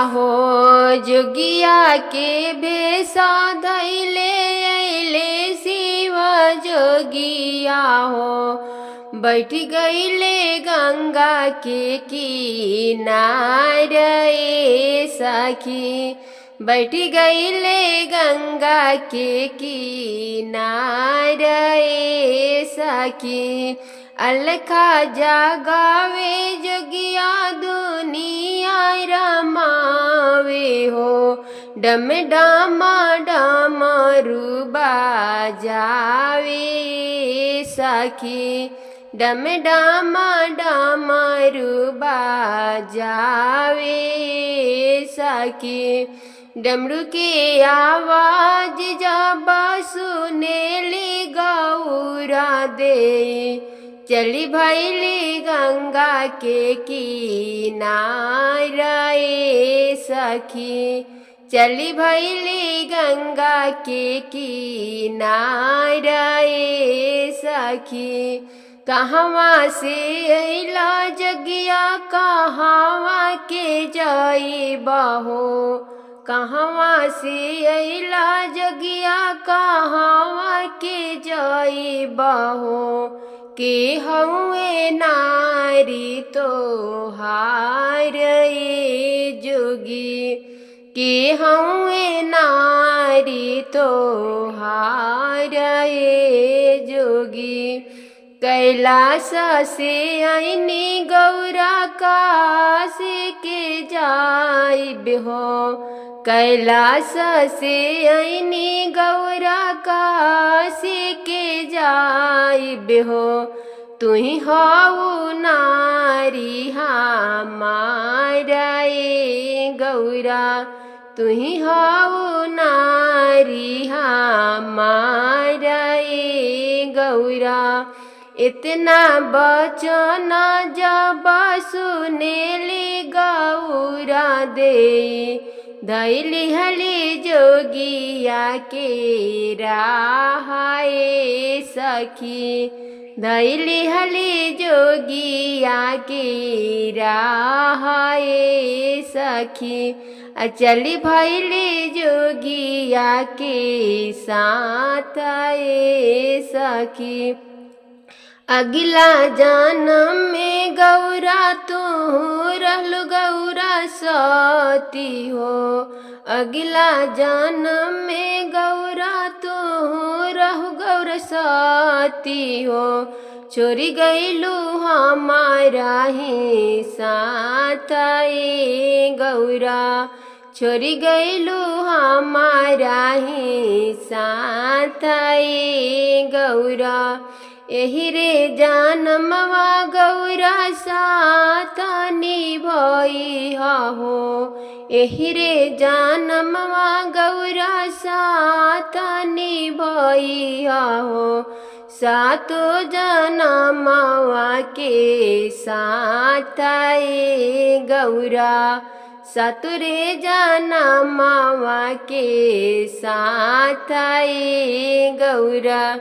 हो। जोगिया के भेसा धैले अइले शिव जोगिया हो। बैठ गईले गंगा के किनारे सखी, बैठ गईले गंगा के किनारे सखी। अलखा जगावे जोगिया दुनिया रमावे हो। डम डामा डमरू बजावे सखी, डम डामा डमरू बजावे सखी। डमरू के आवाज जब सुनेली गौरा दे, चली भैली गंगा के किनारे सखी, चली भैली गंगा के किनारे सखी। कहवा से अइला जगिया कहवा के जइबहो, कहवा से अइला जगिया कहवा के जइबहो। के हउए नारी तोहार जोगी, के हउए नारी तोहार जोगी। कैलाश से आईनी गौरा काशी के जाइब हो, कैलाश से आईनी गौरा काशी के जाइब हो। तुही हऊ नारी हमारा गौरा, तुही हऊ नारी हमारा गौरा। इतना बचन जब सुनेली गौरा दे, धैली हली जोगिया के राहाए सखी, धैली हली जोगिया के राहाए सखी। अचली भैली जोगिया के साथ सखी। अगला जन्म में गौरा तू रहलु गौरा सती हो, अगला जन्म में गौरा तू रहु गौर सती हो। छोरी गईलू हमारा ही साथ गौरा, छोरी गईलू हमारा ही साथ गौरा। एही रे जनमवा गौरा साथ निभई हो, एही रे जनमवा गौरा साथ निभई हो। सातो जनमवा के साथ गौरा, सातुरे जनमवा के साथ गौरा।